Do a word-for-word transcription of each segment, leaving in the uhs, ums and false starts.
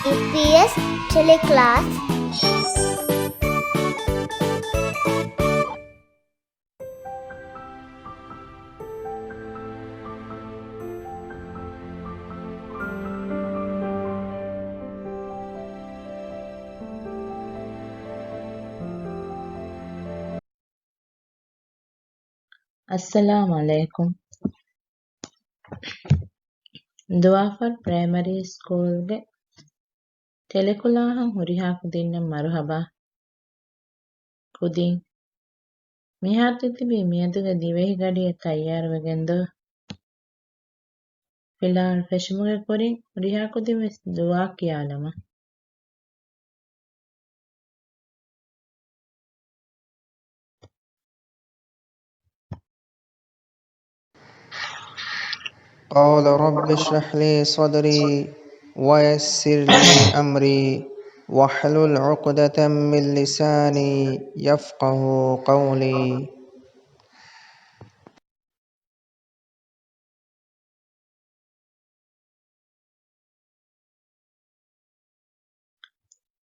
އީޕީއެސް ޓެލެކްލާސް. އައްސަލާމް ޢަލައިކުމް. ދުވާފަރު ޕްރައިމަރީ ސްކޫލްގެ ޓެލެކްލާހަށް ހުރިހާ ކުދިންނަށް މަރުޙަބާ. ކުދިން، މިހާރު ތިތިބީ މިއަދުގެ ދިވެހި ގަޑިއެއް ތައްޔާރުވެގެން ދޯ؟ ފިލާވަޅު ފެށުމުގެ ކުރިން ހުރިހާ ކުދިން ވެސް ދުޢާ ކިޔާލަމާ. قال رب اشرح لي صدري ويسر لي أمري واحلل عقدة من لساني يفقه قولي.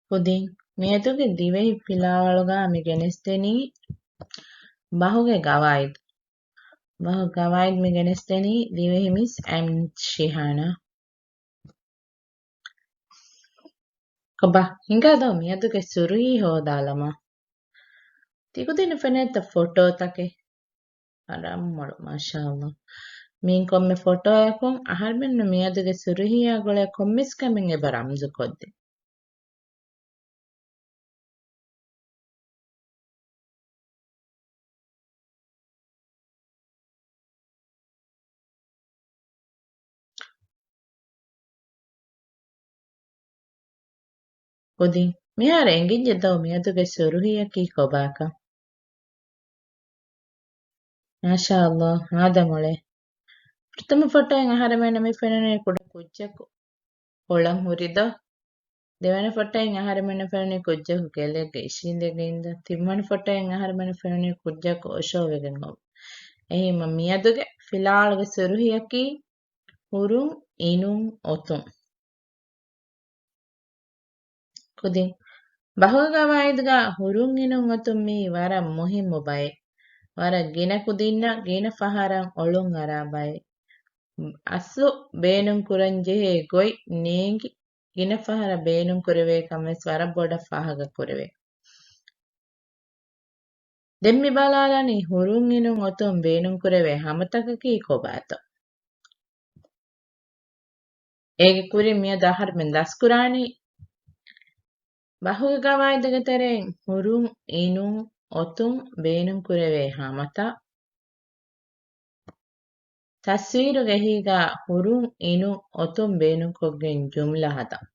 ކުދިން، މިއަދުގެ ދިވެހި ފިލާވަޅުގަ މި ގެނެސްދެނީ ބަހުގެ ގަވާއިދު. ބަހުގެ ގަވާއިދު މި ގެނެސްދެނީ ދިވެހި މިސް އެމް ޝިހާނާ. ކޮބާ، ހިނގާ ދޯ މިއަދުގެ ސުރުހީ ހޯދާލަމާ. ތިކުދިންނަށް ފެނޭތަ ފޮޓޯތަކެއް؟ އަރަމް މޮޅު، މާޝާﷲ. މިއިން ކޮންމެ ފޮޓޯއަކުން އަހަރުމެންނަށް މިއަދުގެ ސުރުހީއާ ގުޅޭ ކޮންމެސް ކަމެއް އެބަ ރަމްޒުކޮށްދޭ. ކުދިން، މިހާރު އެނގިއްޖެ ދޯ މިއަދުގެ ސުރުހީއަކީ ކޮބާކަން؟ މާޝާﷲ، ހާދަ މޮޅޭ. ފުރަތަމަ ފޮޓޯއިން އަހަރެމެންނަށް މި ފެނުނީ ކުޑަ ކުއްޖަކު ކޮޅަށް ހުރި ދޯ. ދެވަނަ ފޮޓޯއިން އަހަރެމެންނަށް ފެނުނީ ކުއްޖަކު ކެލެއްގަ އިށީނދެގެން އިންދާ. ތިންވަނަ ފޮޓޯއިން އަހަރެމެންނަށް ފެނުނީ ކުއްޖަކު އޮށޯވެގެން އޮވެ. އެހީމަ މިއަދުގެ ފިލާވަޅުގެ ސުރުހީއަކީ ހުރުން އިނުން އޮތުން. ކުދިން، ބަހުގެ ގަވާއިދުގަ ހުރުން އިނުން އޮތުން މީ ވަރަށް މުހިއްމު ބައެއް. ވަރަށް ގިނަ ކުދިންނަށް ގިނަ ފަހަރަށް އޮޅުން އަރާ ބައެއް. އަސްލު ބޭނުން ކުރަން ޖެހޭ ގޮތް ނޭނގި، ގިނަ ފަހަރަށް ބޭނުން ކުރެވޭ ކަން ވެސް ވަރަށް ބޮޑަށް ފާހަގަ ކުރެވޭ. ދެން މި ބަލާލަނީ ހުރުން އިނުން އޮތުން ބޭނުން ކުރެވޭ ހަމަތަކަކީ ކޮބާތޯ؟ އޭގެ ކުރިން މިއަދު އަހަރުމެން ދަސްކުރާނީ ބަހުގެ ގަވާއިދުގެ ތެރެއިން ހުރުން އިނުން އޮތުން ބޭނުން ކުރެވޭ ހަމަތައް. ތަސްވީރުގެ އެހީގަ ހުރުން އިނުން އޮތުން ބޭނުންކޮށްގެން ޖުމްލަ ހަދަން.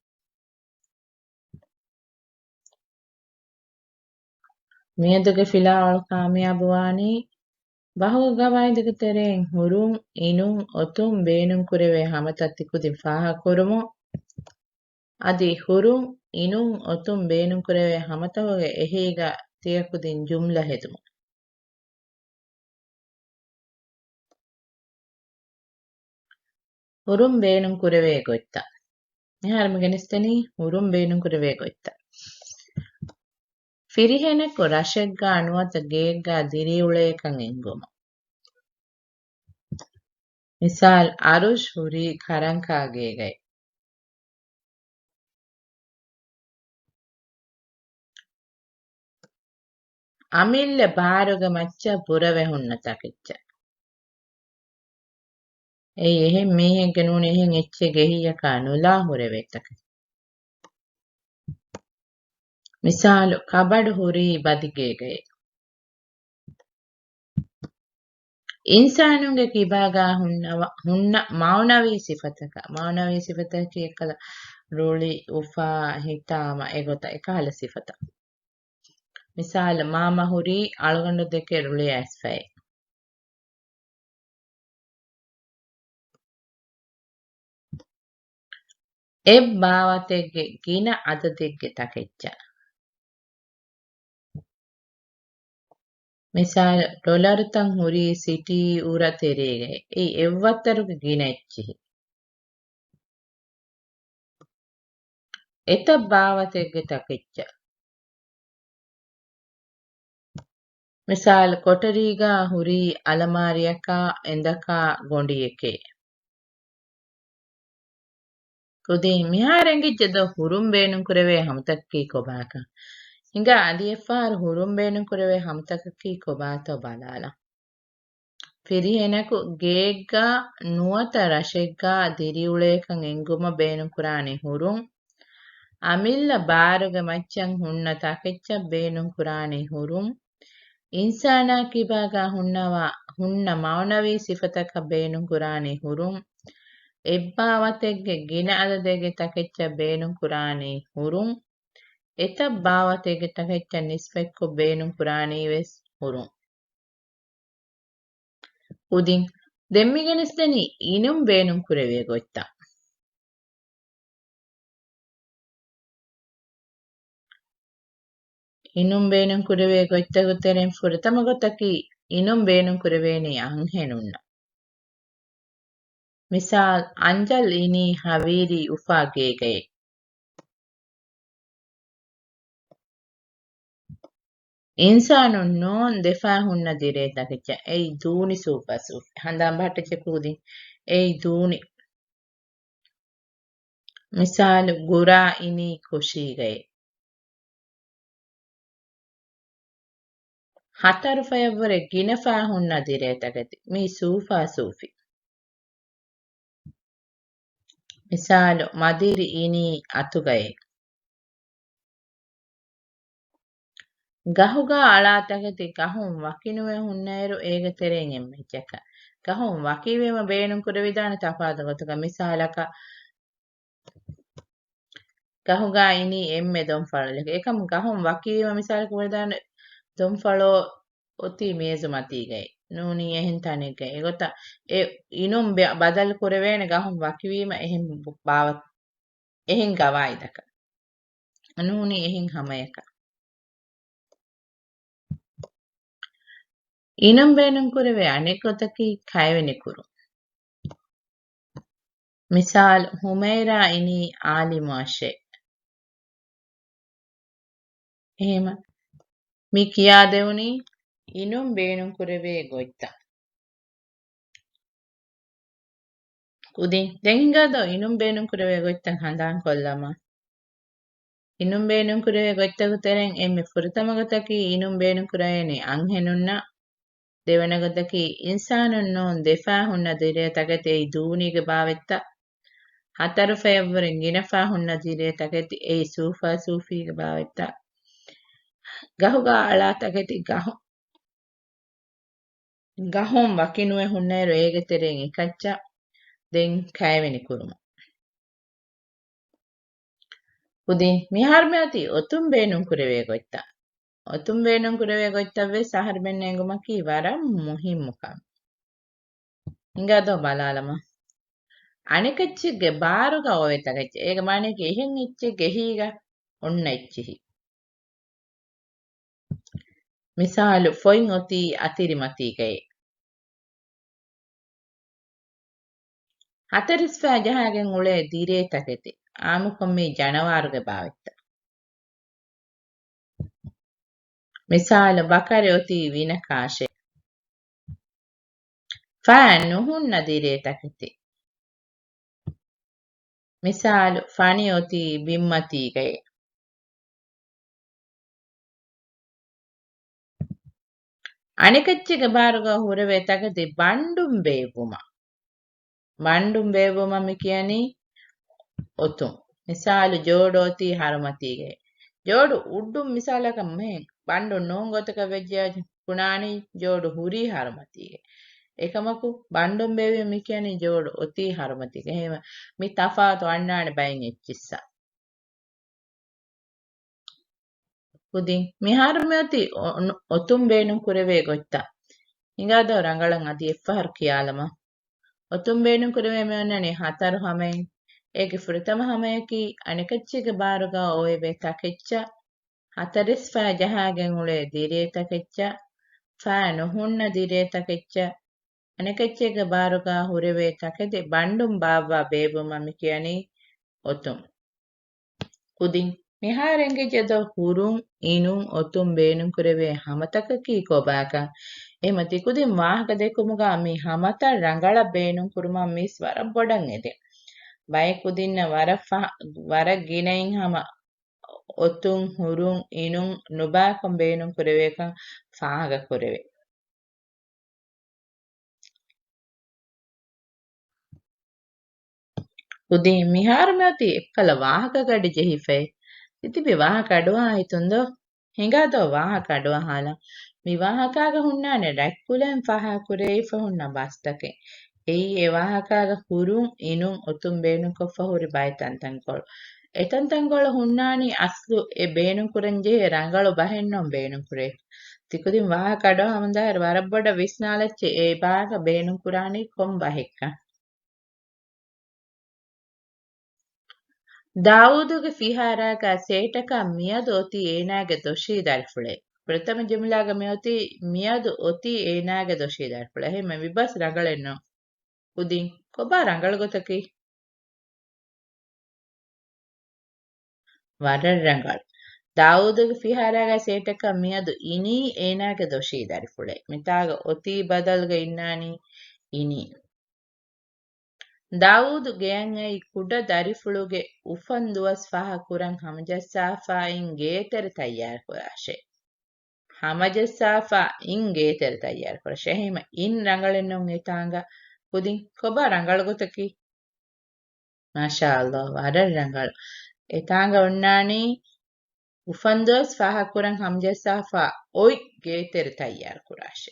މިއަދުގެ ފިލާވަޅު ކާމިޔާބުވާނީ ބަހުގެ ގަވާއިދުގެ ތެރެއިން ހުރުން އިނުން އޮތުން ބޭނުން ކުރެވޭ ހަމަތައް ތިކުދިން ފާހަގަކުރުމުން. އަދި ހުރުން އިނުން އޮތުން ބޭނުން ކުރެވޭ ހަމަތަކުގެ އެހީގަ ތިޔަ ކުދިން ޖުމްލަ ހެދުމުން. ހުރުން ބޭނުން ކުރެވޭ ގޮތްތައް. މިހާރު މި ގެނެސްދެނީ ހުރުން ބޭނުން ކުރެވޭ ގޮތްތައް. ފިރިހެނަކު ރަށެއްގާ ނުވަތަ ގެއެއްގާ ދިރިއުޅޭކަން އެންގުމުން. މިސާލް، އަރުޝް ހުރީ ކަރަންކާ ގޭގައި. އަމިއްލަ ބާރުގެ މައްޗަށް ބުރަވެ ހުންނަ ތަކެއްޗަށް. އެއީ އެހެން މީހެއްގެ ނޫނީ އެހެން އެއްޗެއްގެ އެހީއަކާ ނުލާ ހުރެވޭ ތަކެއް. މިސާލު، ކަބަޑު ހުރީ ބަދިގޭގައި. އިންސާނުންގެ ކިބާގާ ހުންނަވަ-، ހުންނަ މާނަވީ ސިފަތަކަށް، މާނަވީ ސިފަތަކަކީ އެއްކަލަ ރުޅި، އުފާ، ހިތާމަ، އެގޮތަށް އެކަހަލަ ސިފަތައް. މިސާލު، މާމަ ހުރީ އަޅުގަނޑު ދެކެ ރުޅި އައިސްފައި. އެއް ބާވަތެއްގެ ގިނަ އަދަދެއްގެ ތަކެއްޗަށް. މިސާލު، ޑޮލަރުތައް ހުރީ ސިޓީ އުރަ ތެރޭގައި. އެއީ އެއްވައްތަރުގެ ގިނަ އެއްޗިހި. އެތައް ބާވަތެއްގެ ތަކެއްޗަށް. މިސާލު، ކޮޓަރީގަ ހުރީ އަލަމާރިއަކާ، އެނދަކާ، ގޮނޑިއެކޭ. ކުދިން މިހާރު އެނގިއްޖެ ދޯ ހުރުން ބޭނުންކުރެވޭ ހަމަތަކަކީ ކޮބާކަން. ހިނގާ އަދި އެއްފަހަރު ހުރުން ބޭނުންކުރެވޭ ހަމަތަކަކީ ކޮބާތޯ ބަލާލަން. ފިރިހެނަކު ގެއެއްގަ ނުވަތަ ރަށެއްގަ ދިރިއުޅޭކަން އެނގުމަށް ބޭނުންކުރާނީ ހުރުން. އަމިއްލަ ބާރުގެ މައްޗަށް ހުންނަ ތަކެއްޗަށް ބޭނުންކުރާނީ ހުރުން. އިންސާނާ ކިބާގަ ހުންނަވާ، ހުންނަ މަޢުނަވީ ސިފަތަކަށް ބޭނުންކުރާނީ ހުރުން. އެއްބާވަތެއްގެ ގިނަ އަދަދެއްގެ ތަކެއްޗަށް ބޭނުންކުރާނީ ހުރުން. އެތައް ބާވަތެއްގެ ތަކެއްޗަށް ނިސްބަތްކޮށް ބޭނުންކުރާނީވެސް ހުރުން. ކުދިން ދެން މި ގެނެސްދެނީ އިނުން ބޭނުންކުރެވޭ ގޮތްތައް. އިނުން ބޭނުންކުރެވޭ ގޮތްތަކުގެ ތެރެއިން ފުރަތަމަ ގޮތަކީ އިނުން ބޭނުންކުރެވޭނީ އަންހެނުންނަށް. މިސާލް، އަންޖަލް އިނީ ހަވީރީ އުފާ ގޭގައޭ. އިންސާނުން ނޫން ދެފާ ހުންނަ ދިރޭ ތަކެއްޗަށް. އެއީ ދޫނި ސޫފާސޫފި. ހަނދާން ބަހައްޓައްޗޭ ކުދިން. އެއީ ދޫނި. މިސާލު، ގުރާ އިނީ ކުށީގައޭ. ހަތަރު ފަޔަށްވުރެ ގިނަފާ ހުންނަ ދިރޭ ތަކެތި. މީ ސޫފާސޫފި. މިސާލު، މަދިރި އިނީ އަތުގައޭ. ގަހުގަ އަޅާ ތަކެތި ގަހުން ވަކިނުވެ ހުންނައިރު އޭގެ ތެރެއިން އެންމެ އެއްޗަކަށް. ގަހުން ވަކިވީމަ ބޭނުންކުރެވިދާނެ ތަފާތު ގޮތަކަށް. މިސާލަކަށް، ގަހުގަ އިނީ އެންމެ ދޮންފަޅުލެކޭ. އެކަމު ގަހުން ވަކިވީމަ މިސާލަކަށް ވެދާނެ ދޮންފަޅޯ އޮތީ މޭޒުމަތީގައި ނޫނީ އެހެން ތަނެއްގައި. އެގޮތަށް އެ އިނުން ބެ-، ބަދަލު ކުރެވޭނެ ގަހުން ވަކިވީމަ އެހެން ބާވަ-، އެހެން ގަވާއިދަކަށް. ނޫނީ އެހެން ހަމަޔަކަށް. އިނުން ބޭނުންކުރެވޭ އަނެއް ގޮތަކީ ކައިވެނި ކުރުން. މިސާލު، ހުމައިރާ އިނީ އާލިމުއަށޭ. އެހެމަ މި ކިޔާދެވުނީ އިނުން ބޭނުންކުރެވޭ ގޮތްތައް. ކުދިން ދެން ހިނގާދޯ އިނުން ބޭނުންކުރެވޭ ގޮތްތައް ހަނދާންކޮށްލަމާ. އިނުން ބޭނުންކުރެވޭ ގޮތްތަކުގެ ތެރެއިން އެންމެ ފުރަތަމަ ގޮތަކީ އިނުން ބޭނުންކުރެވޭނީ އަންހެނުންނަށް. ދެވަނަ ގޮތަކީ އިންސާނުން ނޫން ދެފާ ހުންނަ ދިރޭ ތަކެތި އެއީ ދޫނީގެ ބާވަތްތައް. ހަތަރު ފަޔަށްވުރެ ގިނަފާ ހުންނަ ދިރޭ ތަކެތި އެއީ ސޫފާސޫފީގެ ބާވަތްތައް. ގަހުގަ އަޅާ ތަކެތި ގަހު-، ގަހުން ވަކިނުވެ ހުންނައިރު އޭގެ ތެރެއިން އެކައްޗަށް. ދެން ކައިވެނި ކުރުމަށް. ކުދިން މިހާރު މިއޮތީ އޮތުން ބޭނުންކުރެވޭ ގޮތްތައް. އޮތުން ބޭނުންކުރެވޭ ގޮތްތައް ވެސް އަހަރުމެންނަށް އެނގުމަކީ ވަރަށް މުހިއްމު ކަމެއް. ހިނގާދޯ ބަލާލަމާ. އަނެކެއްޗެއްގެ ބާރުގަ އޮވޭ ތަކެއްޗެއް. އޭގެ މާނައަކީ އެހެން އެއްޗެއްގެ އެހީގަ އޮންނަ އެއްޗިހި. މިސާލު، ފޮތް އޮތީ އަތިރިމަތީގައޭ. ހަތަރެސްފައި ޖަހާގެން އުޅޭ ދިރޭ ތަކެތި. އާއްމުކޮށް މީ ޖަނަވާރުގެ ބާވަތްތައް. މިސާލު، ބަކަރި އޮތީ ވިނަ ކާށޭ. ފައި ނުހުންނަ ދިރޭ ތަކެތި. މިސާލު، ފަނި އޮތީ ބިންމަތީގައޭ. އަނެކެއްޗެއްގެ ބާރުގަ ހުރެވޭ ތަކެތި ބަންޑުން ބޭއްވުމަށް. ބަންޑުން ބޭއްވުމަށް މި ކިޔަނީ އޮތުން. މިސާލު، ޖޯޑު އޮތީ ހަރުމަތީގައޭ. ޖޯޑު އުޑުން މިސާލަކަށް މެހެން ބަންޑުން ނޫން ގޮތަކަށް ވެއްޖެއްޔާ ބުނާނީ ޖޯޑު ހުރީ ހަރުމަތީގަ. އެކަމަކު، ބަންޑުން ބޭއްވީމަ މި ކިޔަނީ ޖޯޑު އޮތީ ހަރުމަތީގަ. އެހެންވެ، މި ތަފާތު އަންނާނެ ބައެއް އެއްޗިއްސަށް. ކުދިން މިހާރު މިއޮތީ އޮ-، އޮތުން ބޭނުން ކުރެވޭ ގޮތްތައް. ހިނގާދޯ ރަނގަޅަށް އަދި އެއްފަހަރު ކިޔާލަމާ. އޮތުން ބޭނުން ކުރެވޭ މި އޮންނަނީ ހަތަރު ހަމައިން. އޭގެ ފުރަތަމަ ހަމަޔަކީ އަނެކެއްޗެއްގެ ބާރުގަ އޮވެވޭ ތަކެއްޗަށް، ހަތަރެސްފައި ޖަހާގެން އުޅޭ ދިރޭ ތަކެއްޗަށް، ފައި ނުހުންނަ ދިރޭ ތަކެއްޗަށް، އަނެކެއްޗެއްގެ ބާރުގަ ހުރެވޭ ތަކެތި ބަންޑުން ބާއްވާ ބޭއްވުމަށް މި ކިޔަނީ އޮތުން. ކުދިން މިހާރު އެނގިއްޖެ ދޯ ހުރުން، އިނުން، އޮތުން ބޭނުންކުރެވޭ ހަމަތަކަކީ ކޮބާކަން؟ އެހެމަ ތިކުދިން ވާހަކަ ދެކުމުގަ މި ހަމަތައް ރަނގަޅަށް ބޭނުންކުރުމަށް މީސް ވަރަށް ބޮޑަށް އެދެން. ބައެއް ކުދިންނަށް ވަރަށް ފަހަ-، ވަރަށް ގިނައިން ހަމަ އޮތުން، ހުރުން، އިނުން ނުބާކޮން ބޭނުންކުރެވޭކަން ފާހަގަކުރެވޭ. ކުދިން މިހާރު މިއޮތީ އެއްކަލަ ވާހަކަ ގަޑި ޖެހިފައި. ތިތިބި ވާހަކަ އަޑުއަހާ ހިތުން ދޯ؟ ހިނގާ ދޯ ވާހަކަ އަޑުއަހާލަން. މި ވާހަކާގަ ހުންނާނެ ރަތްކުލައިން ފާހަގަކުރެވިފަ ހުންނަ ބަސްތަކެއް. އެއީ އެ ވާހަކާގަ ހުރުން، އިނުން، އޮތުން ބޭނުންކޮށްފަ ހުރި ބައެއް ތަންތަންކޮޅު. އެ ތަންތަންކޮޅު ހުންނާނީ އަސްލު އެ ބޭނުންކުރަންޖެހޭ ރަނގަޅު ބަހެއްނޫން ބޭނުންކުރޭ. ތިކުދިން ވާހަކަ އަޑުއަހަމުންދާއިރު ވަރަށް ބޮޑަށް ވިސްނާލައްޗޭ އެ ބާގަ ބޭނުންކުރާނީ ކޮން ބަހެއްކަން. ދާއޫދުގެ ފިހާރާގަ ސޭޓަކަށް މިއަދު އޮތީ އޭނާގެ ދޮށީ ދަރިފުޅެއް. ފުރަތަމަ ޖުމްލާގަ މިއޮތީ މިއަދު އޮތީ އޭނާގެ ދޮށީ ދަރިފުޅެއް. އެހެންމެ މި ބަސް ރަނގަޅެއްނު. ކުދިން ކޮބާ ރަނގަޅު ގޮތަކީ؟ ވަރަށް ރަނގަޅު. ދާއޫދުގެ ފިހާރާގަ ސޭޓަކަށް މިއަދު އިނީ އޭނާގެ ދޮށީ ދަރިފުޅެއް. މިތާގަ އޮތީ ބަދަލުގަ އިންނާނީ އިނީ. ދާއޫދު ގެއަށް އައި ކުޑަ ދަރިފުޅުގެ އުފަން ދުވަސް ފާހަގަކުރަން ހަމަޖައްސާފައިން ގޭތެރެ ތައްޔާރުކުރާށޭ. ހަމަޖައްސާފައިން ގޭތެރެ ތައްޔާރުކުރާށޭ. އެހެމަ އިން ރަނގަޅެއްނޫން އެތާނގަ. ކުދިން ކޮބާ ރަނގަޅު ގޮތަކީ؟ މާޝާﷲ، ވަރަށް ރަނގަޅު. އެތާނގަ އޮންނާނީ އުފަންދުވަސް ފާހަގަކުރަން ހަމަޖައްސާފަ އޮތް ގޭތެރެ ތައްޔާރުކުރާށޭ.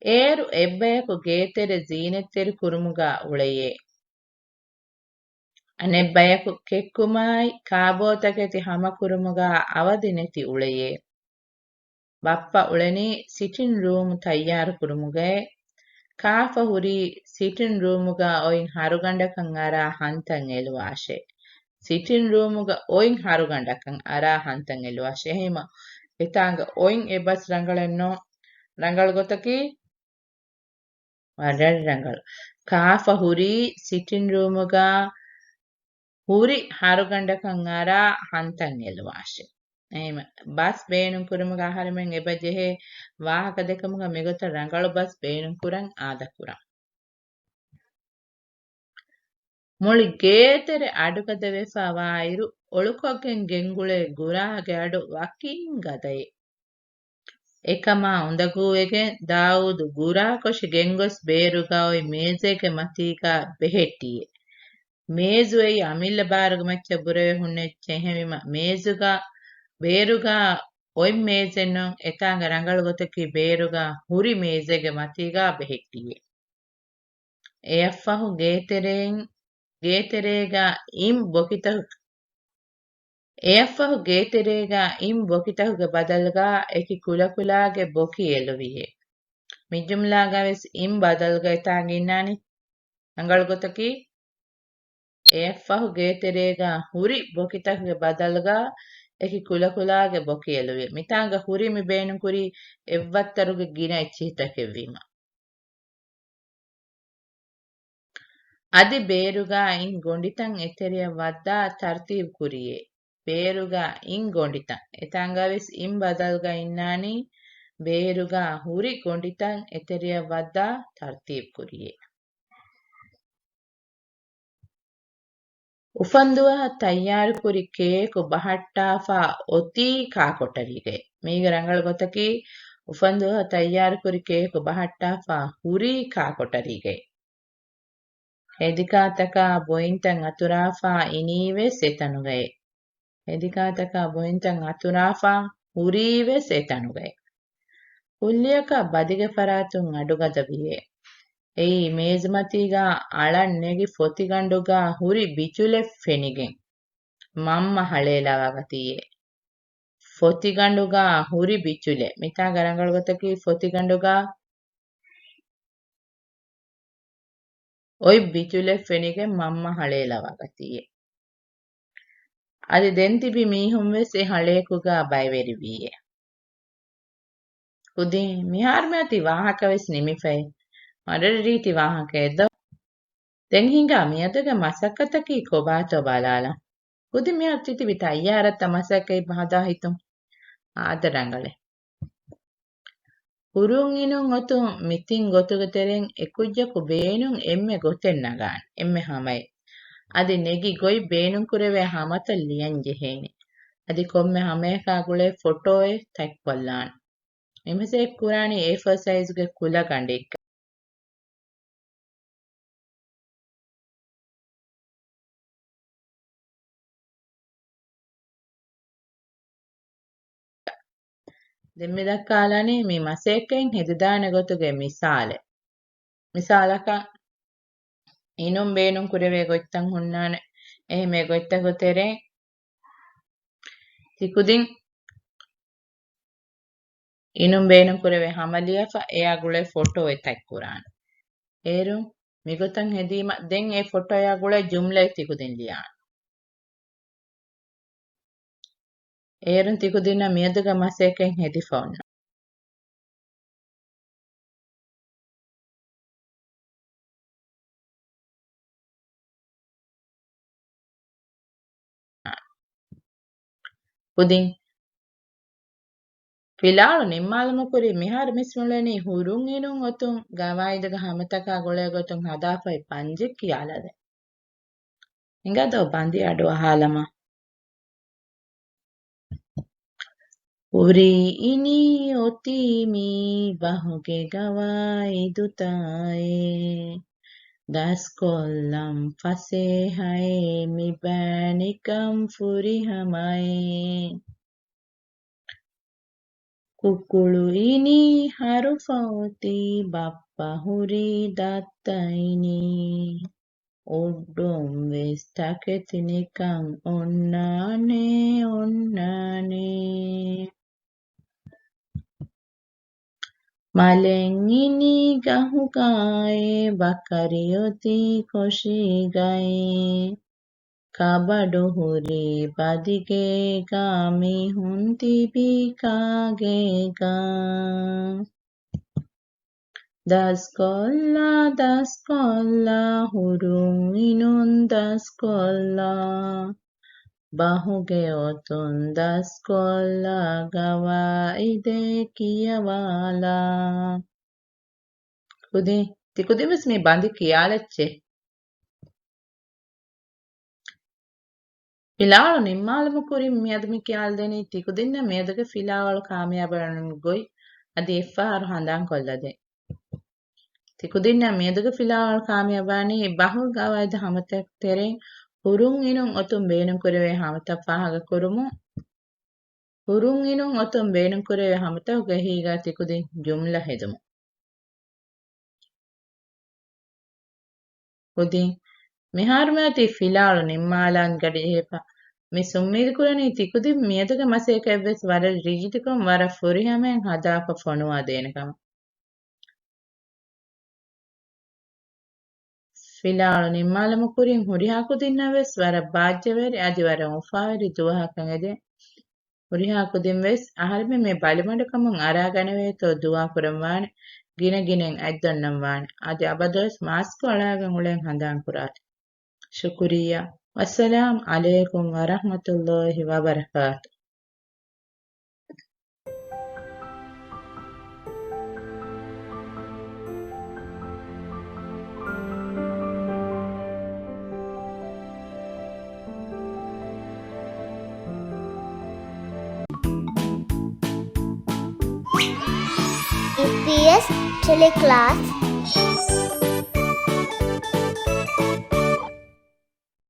އޭރު އެއްބަޔަކު ގޭތެރެ ޒީނަތްތެރި ކުރުމުގަ އުޅެޔޭ. އަނެއްބަޔަކު ކެއްކުމާއި ކާބޯތަކެތި ހަމަކުރުމުގަ އަވަދި ނެތި އުޅެޔޭ. ބައްޕަ އުޅެނީ ސިޓިން ރޫމް ތައްޔާރު ކުރުމުގައޭ. ކާފަ ހުރީ ސިޓިން ރޫމުގަ އޮތް ހަރުގަނޑަކަށް އަރާ ހަންތައް އެލުވާށޭ. ސިޓިން ރޫމުގަ އޮތް ހަރުގަނޑަކަށް އަރާ ހަންތައް އެލުވާށޭ. އެހެމަ އެތާނގަ އޮތް އެ ބަސް ރަނގަޅެއްނު. ރަނގަޅު ގޮތަކީ ވަރަށް ރަނގަޅު. ކާފަ ހުރީ ސިޓިން ރޫމުގަ ހުރި ހަރުގަނޑަކަށް އަރާ ހަންތައް އެލުވާށޭ. އެހެމަ ބަސް ބޭނުން ކުރުމުގަ އަހަރެމެން އެބަ ޖެހޭ ވާހަކަ ދެކުމުގަ މިގޮތަށް ރަނގަޅު ބަސް ބޭނުން ކުރަން އާދަކުރަން. މުޅި ގޭތެރެ އަޑުގަދަވެފަ ވާއިރު، އޮޅުކޮށްގެން ގެންގުޅޭ ގުރާގެ އަޑު ވަކިން ގަދައޭ. އެކަމާ އުނދަގޫވެގެން ދާއޫދު ގުރާކޮށި ގެންގޮސް ބޭރުގަ އޮތް މޭޒެއްގެ މަތީގަ ބެހެއްޓިއޭ. މޭޒު އެއީ އަމިއްލަ ބާރުގެ މައްޗަށް ބުރަވެ ހުންނަ އެއްޗެއް. އެހެންވީމަ މޭޒުގަ ބޭރުގަ އޮތް މޭޒެއްނު. އެތާނގަ ރަނގަޅު ގޮތަކީ ބޭރުގަ ހުރި މޭޒެއްގެ މަތީގަ ބެހެއްޓިއޭ. އެއަށްފަހު ގޭތެރެއިން، ގޭތެރޭގަ އިން ބޮކިތަކު، އެއަށްފަހު ގޭތެރޭގަ އިން ބޮކިތަކުގެ ބަދަލުގަ އެކި ކުލަކުލާގެ ބޮކި އެލުވިއޭ. މި ޖުމްލާގަވެސް އިން ބަދަލުގަ އެތާނގަ އިންނާނީ. ރަނގަޅު ގޮތަކީ، އެއަށްފަހު ގޭތެރޭގަ ހުރި ބޮކިތަކުގެ ބަދަލުގަ އެކި ކުލަކުލާގެ ބޮކި އެލުވި. މިތާނގަ ހުރި މި ބޭނުންކުރީ އެއްވައްތަރުގެ ގިނަ އެއްޗިހިތަކެއްވީމަ. އަދި ބޭރުގަ އިން ގޮނޑިތައް އެތެރެއަށް ވައްދާ ތަރުތީބު ކުރިޔޭ. ބޭރުގަ އިން ގޮނޑިތައް. އެތާނގަވެސް އިން ބަދަލުގަ އިންނާނީ ބޭރުގަ ހުރި ގޮނޑިތައް އެތެރެއަށް ވައްދާ ތަރުތީބު ކުރިޔޭ. އުފަންދުވަހަށް ތައްޔާރުކުރި ކޭކު ބަހައްޓާފަ އޮތީ ކާކޮޓަރީގައި. މީގެ ރަނގަޅު ގޮތަކީ، އުފަންދުވަހަށް ތައްޔާރުކުރި ކޭކު ބަހައްޓާފަ ހުރީ ކާކޮޓަރީގައި. ހެދިކާތަކާ ބޮއިންތައް އަތުރާފަ އިނީވެސް އެތަނުގައި. ހެދިކާތަކާ ބޮއިންތައް އަތުރާފަ ހުރީވެސް އެތަނުގައި. ކުއްލިއަކަށް ބަދިގެ ފަރާތުން އަޑުގަދަވިއޭ. އެއީ މޭޒުމަތީގަ އަޅަން ނެގި ފޮތިގަނޑުގަ ހުރި ބިޗުލެއް ފެނިގެން މަންމަ ހަޅޭލަވާގަތީއޭ. ފޮތިގަނޑުގަ ހުރި ބިޗުލެއް. މިތާގަ ރަނގަޅު ގޮތަކީ ފޮތިގަނޑުގަ އޮތް ބިޗުލެއް ފެނިގެން މަންމަ ހަޅޭލަވާގަތީއޭ. އަދި ދެން ތިބި މީހުން ވެސް އެ ހަޅޭކުގަ ބައިވެރިވީއޭ. ކުދިން މިހާރު މިއޮތީ ވާހަކަ ވެސް ނިމިފައި. މަޑަރި ރީތި ވާހަކައެއް ދޯ؟ ދެން ހިނގާ މިއަދުގެ މަސައްކަތަކީ ކޮބާތޯ ބަލާލަން. ކުދިން މިހާރު ތިތިބި ތައްޔާރަށްތަ މަސައްކަތް ހަދާ ހިތުން؟ އާދަ ރަނގަޅޭ. ހުރުން އިނުން އޮތުން މި ތިން ގޮތުގެ ތެރެއިން އެކުއްޖަކު ބޭނުން އެންމެ ގޮތެއް ނަގާނެ، އެންމެ ހަމައެއް. އަދި ނެގި ގޮތް ބޭނުންކުރެވޭ ހަމަތައް ލިޔަން ޖެހޭނެ. އަދި ކޮންމެ ހަމަޔަކާ ގުޅޭ ފޮޓޯއެއް ތަތްކޮށްލާނެ. މި މަސައްކަތް ކުރާނީ އޭ ފޯރު ސައިޒުގެ ކުލަ ގަނޑެއްގަ. ދެން މި ދައްކާލަނީ މި މަސައްކަތް ހެދިދާނެ ގޮތުގެ މިސާލެއް. މިސާލަކަށް، އިނުން ބޭނުން ކުރެވޭ ގޮތްތައް ހުންނާނެ. އެހެން އެ ގޮތްތަކުގެ ތެރެއިން ތިކުދިން އިނުން ބޭނުން ކުރެވޭ ހަމަ ލިޔެފަ، އެއާ ގުޅޭ ފޮޓޯއެއް ތަތްކުރާނެ. އޭރުން މިގޮތަށް ހެދީމަ، ދެން އެ ފޮޓޯއާ ގުޅޭ ޖުމްލައެއް ތިކުދިން ލިޔާނެ. އޭރުން ތިކުދިންނަށް މިއަދުގެ މަސައްކަތް ހެދިފަ އޮންނަ. ކުދިން ފިލާވަޅު ނިންމާލުމަށް ކުރިން މިހާރު މިސް މިއުޅެނީ ހުރުން އިނުން އޮތުން ގަވާއިދުގެ ހަމަތަކާ ގުޅޭ ގޮތުން ހަދާފައި ބަންދެއް ކިޔާލާދޭ. ހިނގާދޯ ބަންދެއް އަޑުއަހާލަމާ. ހުރި އިނީ އޮތީ މި ބަހުގެ ގަވާއިދުތާއޭ. ދަސްކޮށްލަން ފަސޭހައޭ މި ބާނިކަން ފުރިހަމައޭ. ކުކުޅު އިނީ ހަރުފަ އޮތީ ބައްޕަ ހުރީ ދައްތަ އިނީ. އުޑުން ވެސް ތަކެތި ނިކަން އޮންނާނެ، އޮންނާނެ. މަލެއް އިނީ ގަހުގައޭ ބަކަރި އޮތީ ކޮށީގައޭ. ކަބަޑު ހުރީ ބަދިގޭގަ މީހުން ތިބީ ކާގޭގަ. ދަސްކޮށްލާ، ދަސްކޮށްލާ، ހުރުން އިނުން ދަސްކޮށްލާ. ބަހުގެ އޮތުން ދަސްކޮށްލާ، ގަވާއިދެއް ކިޔަވާލާ. ކުދިން، ތިކުދިން ވެސް މި ބަންދެއް ކިޔާލައްޗޭ. ފިލާވަޅު ނިންމާލުމަށް ކުރިން މިއަދު މި ކިޔާލަދެނީ ތިކުދިންނަށް މިއަދުގެ ފިލާވަޅު ކާމިޔާބުވާން ގޮތް އަދި އެއްފަހަރު ހަނދާންކޮށްލަދޭ. ތިކުދިންނަށް މިއަދުގެ ފިލާވަޅު ކާމިޔާބުވާނީ ބަހުގެ ގަވާއިދު ހަމަތައް ތެރެއިން ހުރުން އިނުން އޮތުން ބޭނުންކުރެވޭ ހަމަތައް ފާހަގަކުރުމުން. ހުރުން އިނުން އޮތުން ބޭނުންކުރެވޭ ހަމަތަކުގެ އެހީގަ ތިކުދިން ޖުމްލަ ހެދުމުން. ކުދިން މިހާރު މިއޮތީ ފިލާވަޅު ނިންމާލަން ގަޑިޖެހިފަ. މިސް އުއްމީދުކުރަނީ ތިކުދިން މިއަދުގެ މަސައްކަތްވެސް ވަރަށް ރީތިކޮށް ވަރަށް ފުރިހަމައިން ހަދާފަ ފޮނުވާދޭނެ ކަމަށް. ފިލާވަޅު ނިންމާލުމަށް ކުރިން ހުރިހާ ކުދިންނަށް ވެސް ވަރަށް ބާއްޖަވެރި އަދި ވަރަށް އުފާވެރި ދުވަހަކަށް އެދެން. ހުރިހާ ކުދިން ވެސް އަހަރެމެން މި ބަލިމަޑުކަމުން އަރާގަނެވޭތޯ ދުޢާ ކުރަން ވާނެ، ގިނަ ގިނައިން އަތްދޮންނަން ވާނެ. އަދި އަބަދުވެސް މާސްކު އަޅާގެން އުޅެން ހަނދާން ކުރާތި. ޝުކުރިއްޔާ. ވައްސަލާމް ޢަލައިކުމް ވަރަޙްމަތުﷲި ވަބަރަކާތު. އީޕީއެސް ޓެލެކްލާސް